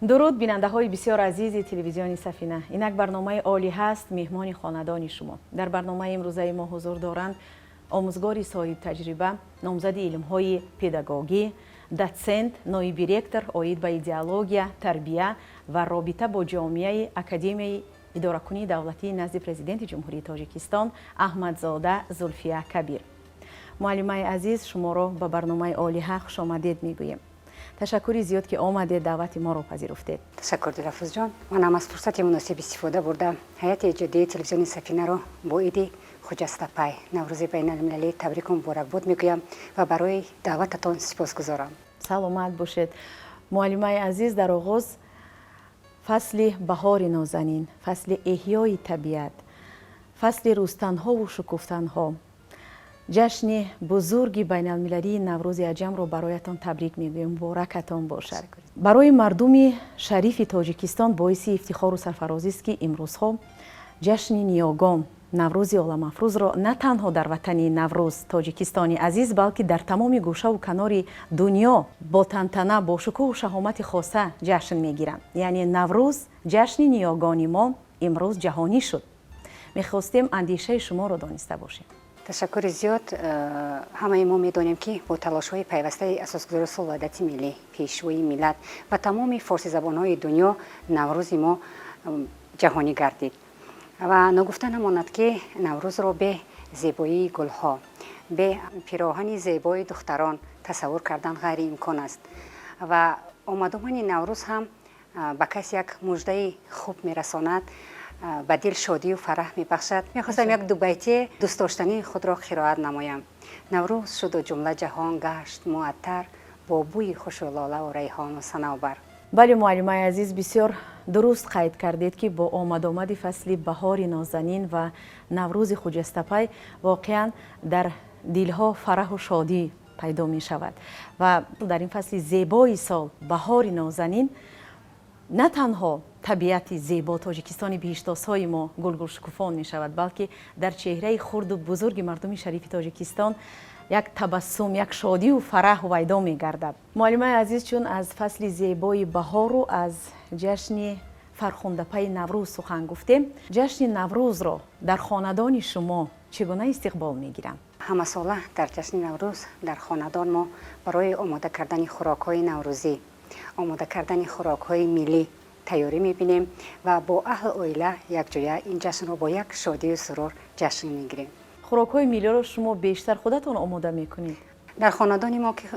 Дуруд, бинандаҳои бисёр азизи телевизиони Сафина. Инак барномаи Олиҳа аст, меҳмони хонадони шумо. Дар барномаи имрӯзаи мо ҳузур доранд омӯзгори соҳибтаҷриба, номзади илмҳои педагогӣ, дотсент, ноиби ректор оид ба идеология, тарбия ва робита бо ҷомеаи Академияи идоракунии давлатии назди Президенти Ҷумҳурии Тоҷикистон Аҳмадзода Зулфия Кабир. Муаллимаи азиз, шуморо ба барномаи Олиҳа хушомадед мегӯем. Ташаккури зиёд, ки омадед, даъвати моро пазируфтед. Ташаккур, Дилафрӯзҷон. Манам аз фурсати муносиб истифода бурда, ҳайати эҷодии телевизиони Сафинаро бо иди хуҷастапай, Наврӯзи байналмилалӣ табрику муборакбод мегӯям ва барои даъвататон сипосгузорам. Саломат бошед, муаллимаи азиз. Дар оғоз, фасли баҳори нозанин, фасли эҳёи табиат, фасли рустанҳову шукуфтанҳо, ҷашни бузурги байналмилалии Наврӯзи аҷамро бароятон табрик мегӯем. Муборакатон бошад. Барои мардуми шарифи Тоҷикистон боиси ифтихору сарфарозист, ки имрӯзҳо ҷашни ниёгон, Наврӯзи оламафрӯзро на танҳо дар ватани Наврӯз, Тоҷикистони азиз, балки дар тамоми гӯшаву канори дунё бо тантана, бо шукӯҳу шаҳомати хоса ҷашн мегиранд. Яъне Наврӯз, ҷашни ниёгони мо, имрӯз ҷаҳонӣ шуд. Мехостем андешаи шуморо дониста бошем. Ташаккури зиёд. Ҳамаи мо медонем, ки бо талошҳои пайвастаи асосгузори сулҳу ваҳдати миллӣ, Пешвои миллат ва тамоми форсизабонҳои дунё Наврӯзи мо ҷаҳонӣ гардид. Ва ногуфта намонад, ки Наврӯзро бе зебоии гулҳо, бе пироҳани зебои духтарон тасаввур кардан ғайриимкон аст. Ва омадомани Наврӯз ҳам ба кас як муждаи хуб мерасонад, ба дил шодию фараҳ мебахшад. Мехостам як дубайтие дӯстдоштании худро қироат намоям. Наврӯз шуду ҷумла ҷаҳон гашт муаттар бо бӯи хушу лолаву райҳону санавбар. Бале, муаллимаи азиз, бисёр дуруст қайд кардед, ки бо омадомади фасли баҳори нозанин ва Наврӯзи хуҷастапай воқеан дар дилҳо фараҳу шодӣ пайдо мешавад. Ва дар ин фасли зебои сол, баҳори нозанин, на танҳо табиати зебо, Тоҷикистони биҳиштосҳои мо гулгулшукуфон мешавад, балки дар чеҳраи хурду бузурги мардуми шарифи Тоҷикистон як табассум, як шодию фараҳ ҳувайдо мегардад. Муаллимаи азиз, чун аз фасли зебои баҳору аз ҷашни фархундапаи Наврӯз сухан гуфтем, ҷашни Наврӯзро дар хонадони шумо чӣ гуна истиқбол мегиранд? Ҳамасола дар ҷашни Наврӯз дар хонадон мо барои омода кардани хӯрокҳои наврӯзӣ, омода кардани хӯрокҳои миллӣ тайёрӣ мебинем ва бо аҳлу оила якҷоя ин ҷашнро бо як шодию сурур ҷашн мегирем. Хӯрокҳои миллиро шумо бештар худатон омода мекунед? Дар хонадони мо ки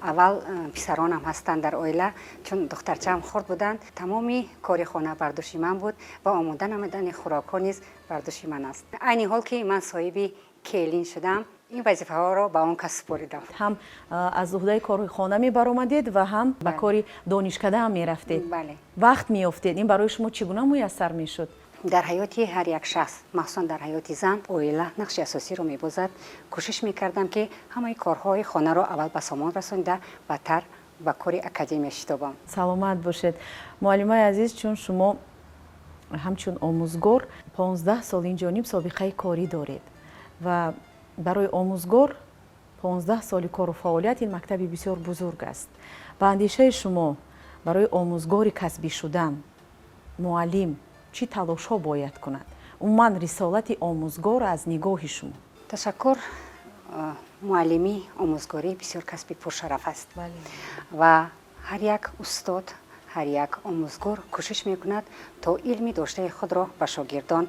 аввал писаронам ҳастанд дар оила, чун духтарчаам хурд буданд, тамоми кори хона бар дӯши ман буд ва омода намудани хӯрокҳо низ бар дӯши ман аст. Айни ҳол ки ман соҳиби келин шудам, ин вазифаҳоро ба он кас супоридам. Ҳам аз уҳдаи кори хона мебаромадед ва ҳам ба кори донишкада ҳам мерафтед. Бале. Вақт меёфтед? Ин барои шумо чӣ гуна муяссар мешуд? Дар ҳаёти ҳар як шахс, махсусан дар ҳаёти зан, оила нақши асосиро мебозад. Кӯшиш мекардам, ки ҳамаи корҳои хонаро аввал ба сомон расонида, баъдтар ба кори академия шитобам. Саломат бошед, муаллимаи азиз. Чун шумо ҳамчун омӯзгор 15 сол инҷониб собиқаи корӣ доред ва барои омӯзгор 15 соли кору фаъолият ин мактаби бисёр бузург аст, ба андешаи шумо, барои омӯзгори касбӣ шудан муаллим чӣ талошҳо бояд кунад? Умуман, рисолати омӯзгор аз нигоҳи шумо? Ташаккур. Муаллимӣ, омӯзгорӣ бисёр касби пуршараф аст ва ҳар як устод, ҳар як омӯзгор кӯшиш мекунад, то илми доштаи худро ба шогирдон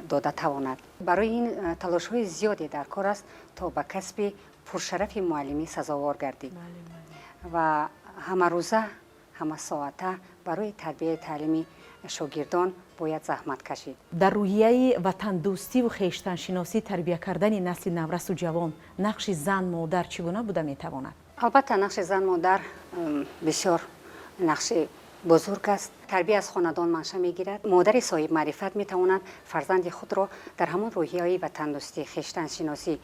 дода тавонад. Барои ин талошҳои зиёде дар кор аст, то ба касби пуршарафи муаллимӣ сазовор гардӣ ва ҳамарӯза, ҳамасоата барои тарбияи таълими шогирдон бояд заҳмат кашид. Дар рӯҳияи ватандӯстиву хештаншиносӣ тарбия кардани насли наврасу ҷавон нақши зан, модар чӣ гуна буда метавонад? Албатта, нақши зан, модар бисёр нақши бузург аст. Тарбия аз хонадон манша мегирад. Модари соҳибмаърифат метавонад фарзанди худро дар ҳамон рӯҳияҳои ватандӯстӣ, хештаншиносӣ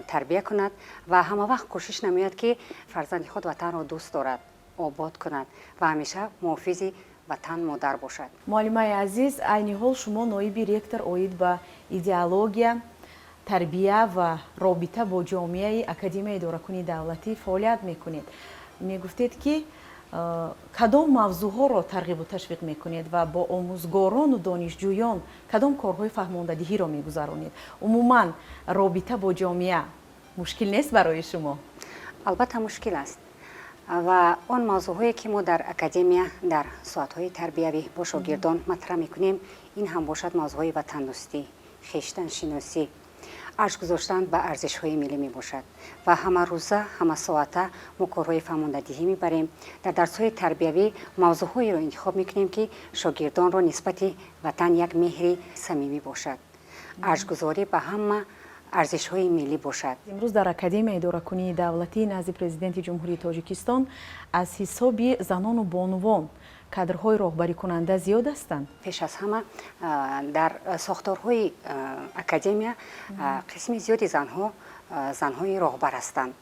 тарбия кунад ва ҳамавақт кӯшиш намояд, ки фарзанди худ ватанро дӯст дорад, обод кунад ва ҳамеша муҳофизи ватан, модар бошад. Муаллимаи азиз, айни ҳол шумо ноиби ректор оид ба идеология, тарбия ва робита бо ҷомеаи Академияи идоракунии давлатӣ фаъолият мекунед. Мегуфтед, ки Кадом мавзӯъҳоро тарғибу ташвиқ мекунед ва бо омӯзгорону донишҷӯён кадом корҳои фаҳмондадиҳиро мегузаронед? Умуман, робита бо ҷомеа мушкил нест барои шумо? Албатта, мушкил аст. Ва он мавзӯъҳое, ки мо дар академия дар соатҳои тарбиявӣ бо шогирдон матраҳ мекунем, ин ҳам бошад мавзӯъҳои ватандӯстӣ, хештаншиносӣ, арҷ гузоштан ба арзишҳои миллӣ мебошад. Ва ҳамарӯза, ҳамасоата мо корҳои фаҳмондадиҳӣ мебарем. Дар дарсҳои тарбиявӣ мавзӯъҳоеро интихоб мекунем, ки шогирдонро нисбати ватан як меҳри самимӣ бошад, арҷгузорӣ ба ҳама арзишҳои миллӣ бошад. Имрӯз дар Академияи идоракунии давлатӣ назди Президенти Ҷумҳурии Тоҷикистон аз ҳисоби занону бонувон кадрҳои роҳбарикунанда зиёд ҳастанд? Пеш аз ҳама, дар сохторҳои академия қисми зиёди занҳо занҳои роҳбар ҳастанд,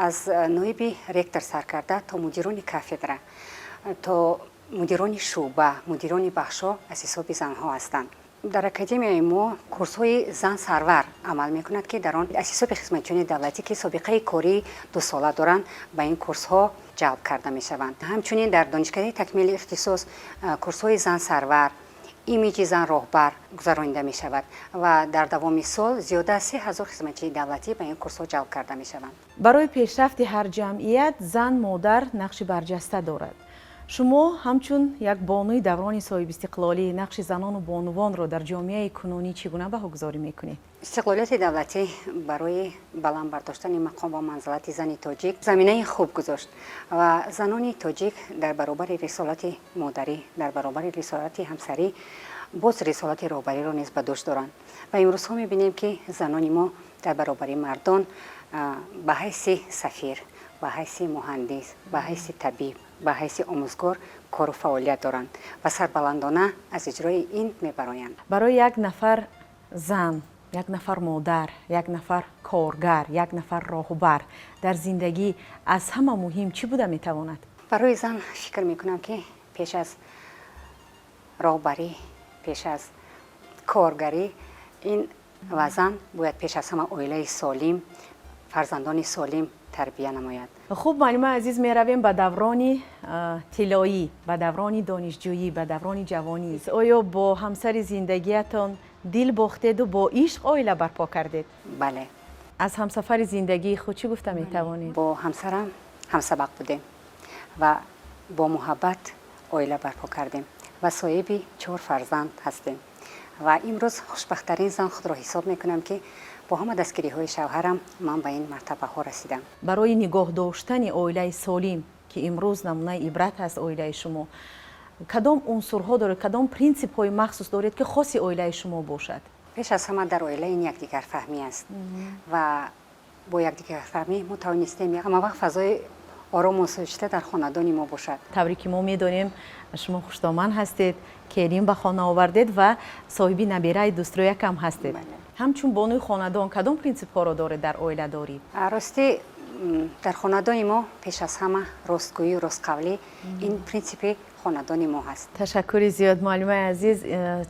аз ноиби ректор сар карда то мудирони кафедра, то мудирони шӯъба, мудирони бахшҳо аз ҳисоби занҳо ҳастанд. Дар академияи мо курсҳои «Зан сарвар» амал мекунад, ки дар он аз ҳисоби хизматчиёни давлатӣ, ки собиқаи кории дусола доранд, ба ин курсҳо ҷалб карда мешаванд. Ҳамчунин дар донишкадаи такмили ихтисос курсҳои «Зан сарвар», «Имиҷи зан роҳбар» гузаронида мешавад ва дар давоми сол зиёда аз 3000 хизматчии давлатӣ ба ин курсҳо ҷалб карда мешаванд. Барои пешрафти ҳар ҷамъият зан, модар нақши барҷаста дорад. Шумо ҳамчун як бонуи даврони соҳибистиқлолӣ нақши занону бонувонро дар ҷомеаи кунунӣ чӣ гуна баҳогузорӣ мекунед? Истиқлолияти давлатӣ барои баланд бардоштани мақом ва манзилати зани тоҷик заминаи хуб гузошт ва занони тоҷик дар баробари рисолати модарӣ, дар баробари рисолати ҳамсарӣ боз рисолати роҳбариро низ ба дӯш доранд. Ва имрӯзҳо мебинем, ки занони мо дар баробари мардон ба ҳайси сафир, ба ҳайси муҳандис, ба ҳайси табиб, ба ҳайси омӯзгор кору фаъолият доранд ва сарбаландона аз иҷрои ин мебароянд. Барои як нафар зан, як нафар модар, як нафар коргар, як нафар роҳбар дар зиндагӣ аз ҳама муҳим чӣ буда метавонад? Барои зан фикр мекунам, ки пеш аз роҳбарӣ, пеш аз коргарӣ ин ва зан бояд пеш аз ҳама оилаи солим, фарзандони солим тарбия намояд. Хуб, муаллимаи азиз, меравем ба даврони тиллоӣ, ба даврони донишҷӯӣ, ба даврони ҷавонӣ. Оё бо ҳамсари зиндагиятон дил бохтеду бо ишқ оила барпо кардед? Бале. Аз ҳамсафари зиндагии худ чӣ гуфта метавонед? Бо ҳамсарам ҳамсабақ будем ва бо муҳаббат оила барпо кардем ва соҳиби чор фарзанд ҳастем. Ва имрӯз хушбахттарин зан худро ҳисоб мекунам, ки бо ҳама дастгириҳои шавҳарам ман ба ин мартабаҳо расидам. Барои нигоҳ доштани оилаи солим, ки имрӯз намунаи ибрат ҳаст оилаи шумо, кадом унсурҳо доред, кадом принсипҳои махсус доред, ки хоси оилаи шумо бошад? Пеш аз ҳама, дар оила ин якдигарфаҳмӣ аст ва бо якдигарфаҳмӣ мо тавонистем ҳамавақт фазои орому осоишта дар хонадони мо бошад. Тавре ки мо медонем, шумо хушдоман ҳастед, келин ба хона овардед ва соҳиби набераи дӯстрӯякам ҳастед. Ҳамчун бонуи хонадон кадом принсипҳоро доред дар оиладорӣ? Ростӣ, дар хонадони мо пеш аз ҳама ростгӯию ростқавлӣ, ин принсипи хонадони мо ҳаст. Ташаккури зиёд, муаллимаи азиз.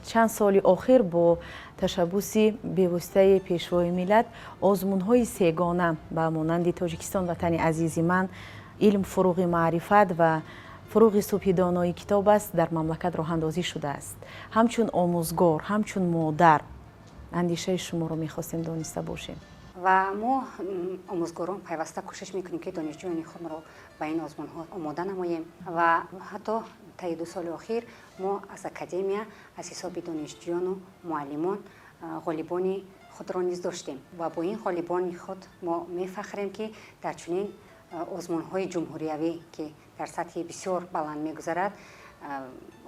Чанд соли охир бо ташаббуси бевоситаи Пешвои миллат озмунҳои сегона ба монанди «Тоҷикистон ватани азизи ман», «Илм фуруғи маърифат» ва «Фуруғи субҳи донои китоб аст» дар мамлакат роҳандозӣ шудааст. Ҳамчун омӯзгор, ҳамчун модар андешаи шуморо мехостем дониста бошем. Ва мо, омӯзгорон, пайваста кӯшиш мекунем, ки донишҷӯёни худро ба ин озмунҳо омода намоем. Ва ҳатто таи 2 соли охир мо аз академия аз ҳисоби донишҷӯёну муаллимон ғолибони худро низ доштем ва бо ин ғолибони худ мо мефахрем, ки дар чунин озмунҳои ҷумҳуриявӣ, ки дар сатҳи бисёр баланд мегузарад,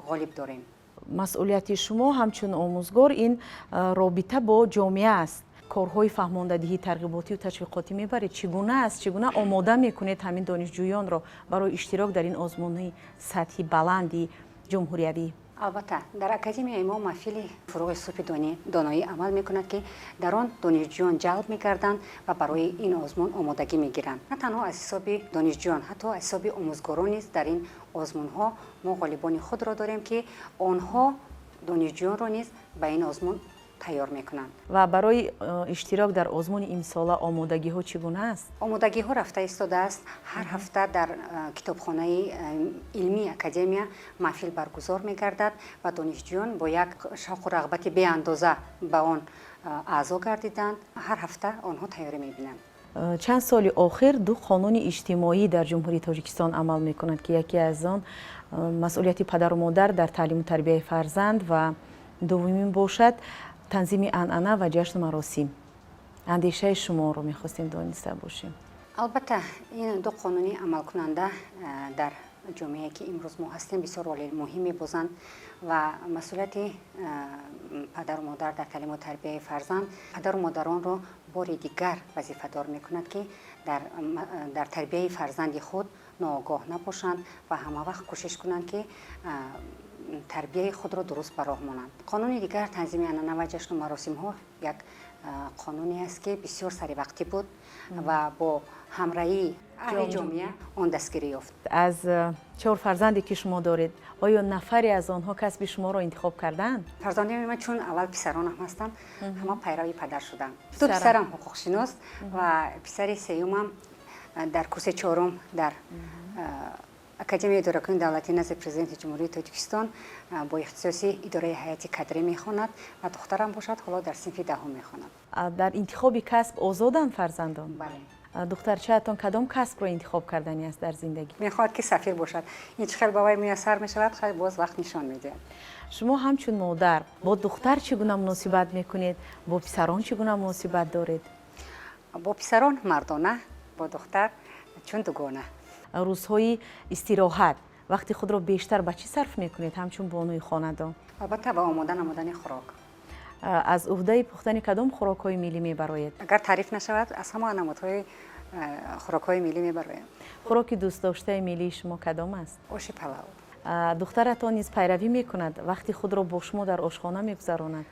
ғолиб дорем. Масъулияти шумо ҳамчун омӯзгор ин робита бо ҷомеа аст. Корҳои фаҳмондадиҳӣ, тарғиботию ташвиқотӣ мебаред? Чӣ гуна аст? Чӣ гуна омода мекунед ҳамин донишҷӯёнро барои иштирок дар ин озмунҳои сатҳи баланди ҷумҳуриявӣ? Албатта, дар академияи мо маҳфили «Фуруғи субҳи доноӣ» амал мекунад, ки дар он донишҷӯён ҷалб мегарданд ва барои ин озмун омодагӣ мегиранд. На танҳо аз ҳисоби донишҷӯён, ҳатто аз ҳисоби омӯзгорон низ дар ин озмунҳо мо ғолибони худро дорем, ки онҳо донишҷӯёнро низ ба ин озмун Тайёр мекунанд. Ва барои иштирок дар озмуни имсола омодагиҳо чӣ гуна аст? Омодагиҳо рафта истодааст. Ҳар ҳафта дар китобхонаи илмии академия маҳфил баргузор мегардад ва донишҷӯён бо як шавқу рағбати беандоза ба он аъзо гардиданд. Ҳар ҳафта онҳо тайёрӣ мебинанд. Чанд соли охир ду қонуни иҷтимоӣ дар Ҷумҳурии Тоҷикистон амал мекунад, ки яке аз он масъулияти падару модар дар таълиму тарбияи фарзанд ва дуввумин бошад танзими анъана ва ҷашну маросим. Андешаи шуморо мехостем дониста бошем. Албатта, ин ду қонуни амалкунанда дар ҷомеае, ки имрӯз мо ҳастем, бисёр роли муҳим мебозанд ва масъулияти падару модар дар таълиму тарбияи фарзанд падару модаронро бори дигар вазифадор мекунад, ки дар тарбияи фарзанди худ ноогоҳ набошанд ва ҳама вақт кӯшиш кунанд, ки тарбияи худро дуруст ба роҳ монанд. Қонуни дигар, танзими анъана ва ҷашну маросимҳо, як қонуне аст, ки бисёр саривақтӣ буд ва бо ҳамраҳии аҳли ҷомеа он дастгирӣ ёфт. Аз чор фарзанде, ки шумо доред, оё нафаре аз онҳо касби шуморо интихоб карданд? Фарзандони ман, чун аввал писаронам ҳастанд, ҳама пайрави падар шуданд. Ду писарам ҳуқуқшинос ва писари сеюмам дар курси чорум дар Академияи идоракунии давлатӣ назди Президенти Ҷумҳурии Тоҷикистон бо ихтисоси идораи ҳайати кадрӣ мехонад ва духтарам бошад, ҳоло дар синфи 10-ум мехонад. Дар интихоби касб озоданд фарзандон? Бале. Духтарчаатон кадом касбро интихоб карданӣ аст дар зиндагӣ? Мехоҳад, ки сафир бошад. Ин чӣ хел ба вай муяссар мешавад, хай, боз вақт нишон медиҳад. Шумо ҳамчун модар бо духтар чӣ гуна муносибат мекунед, бо писарон чӣ гуна муносибат доред? Бо писарон мардона, бо духтар чун дугона. Рӯзҳои истироҳат вақти худро бештар ба чӣ сарф мекунед ҳамчун бонуи хонадон? Албатта, ба омода намудани хӯрок. Аз уҳдаи пухтани кадом хӯрокҳои миллӣ мебароед? Агар таъриф нашавад, аз ҳама намудҳои хӯрокҳои миллӣ мебароям. Хӯроки дӯстдоштаи миллии шумо кадом аст? Оши палав. Духтаратон низ пайравӣ мекунад, вақти худро бо шумо дар ошхона мегузаронад?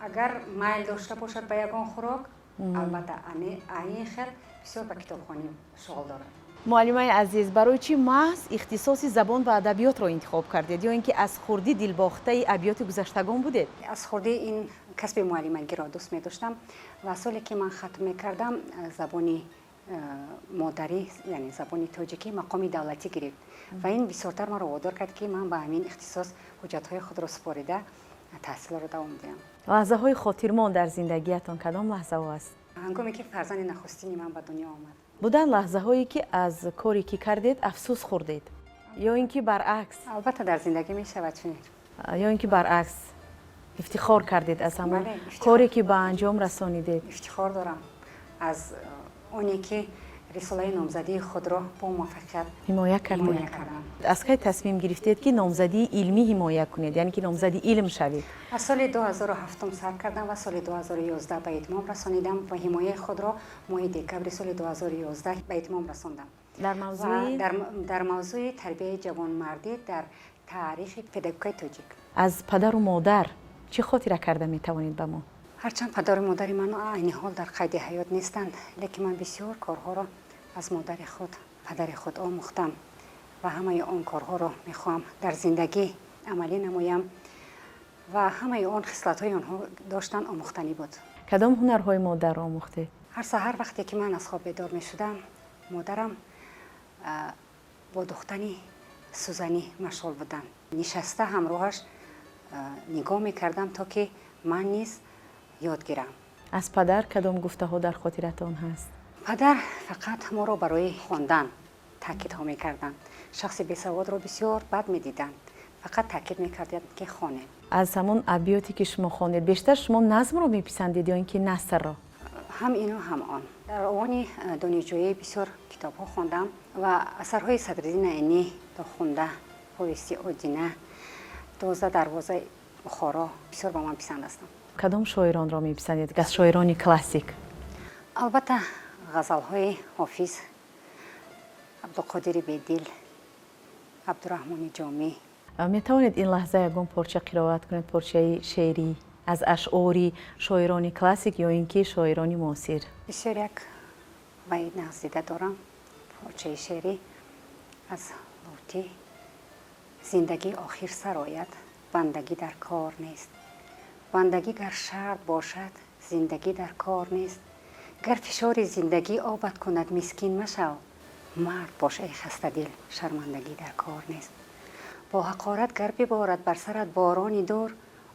Агар майл дошта бошад ба ягон хӯрок, албатта. Ин хел бисёр ба китобхонӣ шуғл дорад. Муаллимаи азиз, барои чӣ маҳз ихтисоси забон ва адабиётро интихоб кардед ё ин ки аз хурдӣ дилбохтаи абёти гузаштагон будед? Аз хурдӣ ин касби муаллимагиро дӯст медоштам ва соле, ки ман хатм мекардам, забони модарӣ, яъне забони тоҷикӣ, мақоми давлатӣ гирифт ва ин бисёртар маро водор кард, ки ман ба ҳамин ихтисос ҳуҷҷатҳои худро супорида, таҳсилро давом диҳам. Лаҳзаҳои хотирмон дар зиндагиятон кадом лаҳзаҳо аст? Ҳангоме ки фарзанди нахустини ман ба дунё омад. Буданд лаҳзаҳое, ки аз коре, ки кардед, афсӯс хӯрдед ё ин ки баръакс? Албатта, дар зиндагӣ мешавад чунин. Ё ин ки баръакс, ифтихор кардед аз ҳамон коре, ки ба анҷом расонидед? Ифтихор дорам аз оне, ки рисолаи номзадии худро бо муваффақият ҳимоя кардед. Аз кай тасмим гирифтед, ки номзадии илмӣ ҳимоя кунед, яъне ки номзади илм шавед? Аз соли 2007 сар кардам ва соли 2011 ба итмом расонидам ва ҳимояи худро моҳи декабри соли 2011 ба итмом расондам. Дар мавзӯи? Дар мавзӯи тарбияи ҷавонмардӣ дар таърихи педагогикаи тоҷик. Аз падару модар чӣ хотира карда метавонед ба мо? Ҳарчанд падару модари ман айни ҳол дар қайди ҳаёт нестанд, лекин ман бисёр корҳоро аз модари худ, падари худ омӯхтам ва ҳамаи он корҳоро мехоҳам дар зиндагӣ амалӣ намоям ва ҳамаи он хислатҳои онҳо доштанд омӯхтанӣ буд. Кадом ҳунарҳои модарро омӯхтед? Ҳар саҳар вақте ки ман аз хоб бедор мешудам, модарам бо духтани сӯзанӣ машғул буданд. Нишаста ҳамроҳаш нигоҳ мекардам, то ки ман низ ёд гирам. Аз падар кадом гуфтаҳо дар хотиратон ҳаст? Падар фақат моро барои хондан таъкидҳо мекарданд. Шахси бесаводро бисёр бад медиданд. Фақат таъкид мекарданд, ки хонем. Аз ҳамон абёте, ки шумо хондед, бештар шумо назмро меписандед ё ин ки насрро? Ҳам ину, ҳам он. Дар овони донишҷӯӣ бисёр китобҳо хондам ва асарҳои Садриддин Айнӣ, Дохунда, Повести Одина, 12 дарвозаи Бухоро бисёр ба ман писанд ҳастанд. Кадом шоиронро меписандед аз шоирони классик? Албатта, ғазалҳои Ҳофиз, Абдуқодири Бедил, Абдураҳмони Ҷомӣ. Метавонед ин лаҳза ягон порча қироат кунед, порчаи шеърӣ аз ашъори шоирони классик ё ин ки шоирони муосир? Бисёр як вай нағз дорам, порчаи шеърӣ аз Лутӣ: «Зиндагӣ охир сарояд, бандагӣ дар кор нест. Бандагӣ гар шарт бошад, зиндагӣ дар кор нест. Гар фишори зиндагӣ обат кунад, мискин машав, мард бош, эй хастадил, шармандагӣ дар кор нест. Бо ҳақорат гар биборад бар сарат борони дур,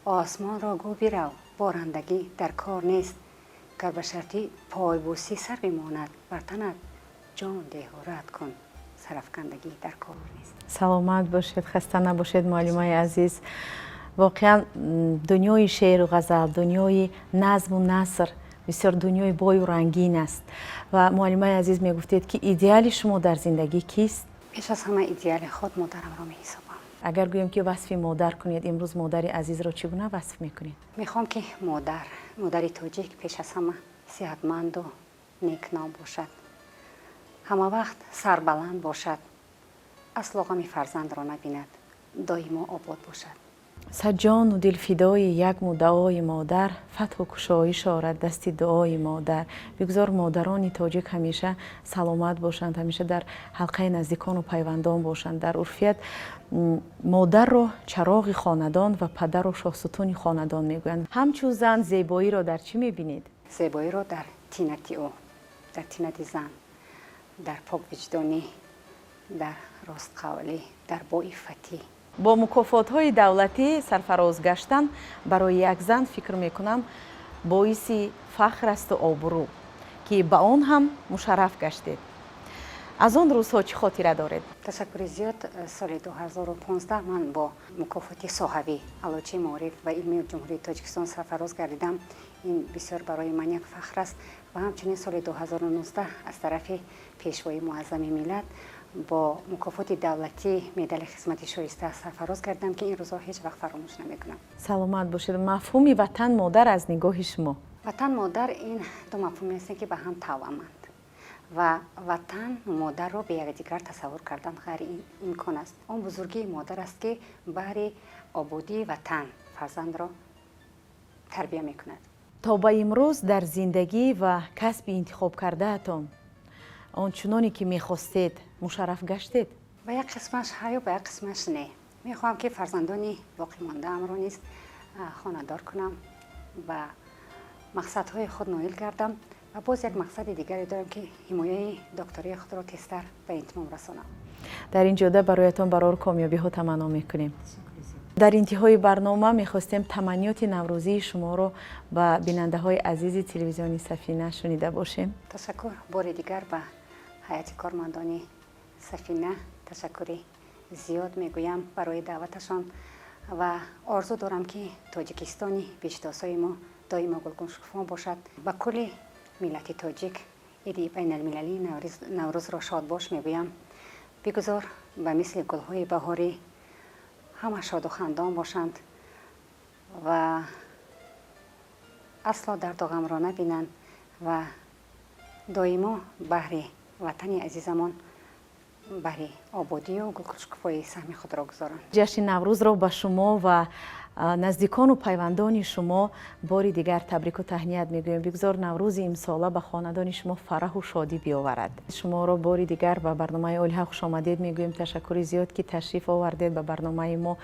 осмонро гӯ бирав, борандагӣ дар кор нест. Гар ба шарти пойбӯсӣ сар бимонад бар танат, ҷон деҳу рад кун, сарафкандагӣ дар кор нест. Саломат бошед, хаста набошед, муаллимаи азиз. Воқеан, дунёи шеъру ғазал, дунёи назму наср бисёр дунёи бою рангин аст. Ва, муаллимаи азиз, мегуфтед, ки идеали шумо дар зиндагӣ кист? Пеш аз ҳама идеали худ модарамро меҳисобам. Агар гӯем, ки васфи модар кунед, имрӯз модари азизро чӣ гуна васф мекунед? Мехоҳам, ки модари тоҷик пеш аз ҳама сиҳатманду некном бошад, ҳама вақт сарбаланд бошад, асло ғами фарзандро набинад, доимо обод бошад. Саҷону дил фидои як муддаои модар, фатҳу кушоиш орад дасти дуои модар. Бигзор модарони тоҷик ҳамеша саломат бошанд, ҳамеша дар ҳалқаи наздикону пайвандон бошанд. Дар урфият модарро чароғи хонадон ва падарро шоҳсутуни хонадон мегӯянд. Ҳамчун зан зебоиро дар чӣ мебинед? Зебоиро дар тинати ӯ, дар тинати зан, дар поквиҷдонӣ, дар ростқавлӣ, дар боиффатӣ. Бо мукофотҳои давлатӣ сарфароз гаштан барои як зан, фикр мекунам, боиси фахр асту обрӯ, ки ба он ҳам мушарраф гаштед. Аз он рӯзҳо чӣ хотира доред? Ташаккури зиёд. Соли 2015 ман бо мукофоти соҳавӣ Аълочии маориф ва илми Ҷумҳурии Тоҷикистон сарфароз гардидам. Ин бисёр барои ман як фахр аст. Ва ҳамчунин соли 2019 аз тарафи Пешвои муаззами миллат бо мукофоти давлатӣ, медали хизмати шоиста сарфароз гардидам, ки ин рӯзҳо ҳеҷ вақт фаромӯш намекунам. Саломат бошед. Мафҳуми ватан модар аз нигоҳи шумо? Ватан модар ин ду мафҳуме ҳастанд, ки ба ҳам тавъаманд, ва ватан модарро бе якдигар тасаввур кардан ғайриимкон аст. Он бузургии модар аст, ки баҳри ободии ватан фарзандро тарбия мекунад. То ба имрӯз дар зиндагӣ ва касби интихобкардаатон он чуноне ки мехостед мушарраф гаштед? Ба як қисмаш ҳаю, ба як қисмаш не. Мехоҳам, ки фарзандони боқимондаамро низ хонадор кунам, ба мақсадҳои худ ноил гардам ва боз як мақсади дигаре дорам, ки ҳимояи доктории худро тезтар ба итмом расонам. Дар ин ҷода бароятон барору комёбиҳо таманно мекунем. Дар интиҳои барнома мехостем таманниёти наврӯзии шуморо ба бинандаҳои азизи телевизиони Сафина шунида бошем. Ташаккур бори дигар ба ҳайати кормандони Сафина, ташаккури зиёд мегӯям барои даъваташон ва орзу дорам, ки Тоҷикистони биҳиштосои мо доимо гулгуншукуфон бошад. Ба кулли миллати тоҷик иди байналмилалии Наврӯзро шодбош мегӯям. Бигузор ба мисли гулҳои баҳорӣ ҳама шоду хандон бошанд ва асло дарду ғамро набинанд ва доимо баҳри ватани азизамон, баҳри ободию гулшукуфоӣ саҳми худро гузоранд. Ҷашни Наврӯзро ба шумо ва наздикону пайвандони шумо бори дигар табрику таҳният мегӯем. Бигзор Наврӯзи имсола ба хонадони шумо фараҳу шодӣ биёварад. Шуморо бори дигар ба барномаи Олиҳа хушомадед мегӯем. Ташаккури зиёд, ки ташриф овардед ба барномаи мо,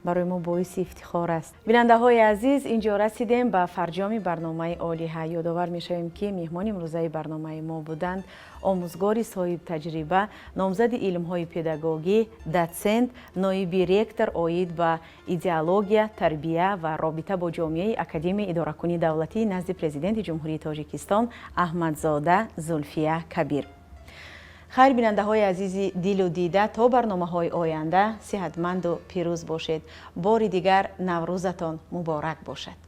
барои мо боиси ифтихор аст. Бинандаҳои азиз, инҷо расидем ба фарҷоми барномаи Олиҳа. Ёдовар мешавем, ки меҳмони имрӯзаи барномаи мо буданд омӯзгори соҳибтаҷриба, номзади илмҳои педагогӣ, дотсент, ноиби ректор оид ба идеология, тарбия ва робита бо ҷомеаи Академияи идоракунии давлатии назди Президенти Ҷумҳурии Тоҷикистон Аҳмадзода Зулфия Кабир. Хайр, бинандаҳои азизи дилу дида, то барномаҳои оянда сиҳатманду пирӯз бошед. Бори дигар Наврӯзатон муборак бошад.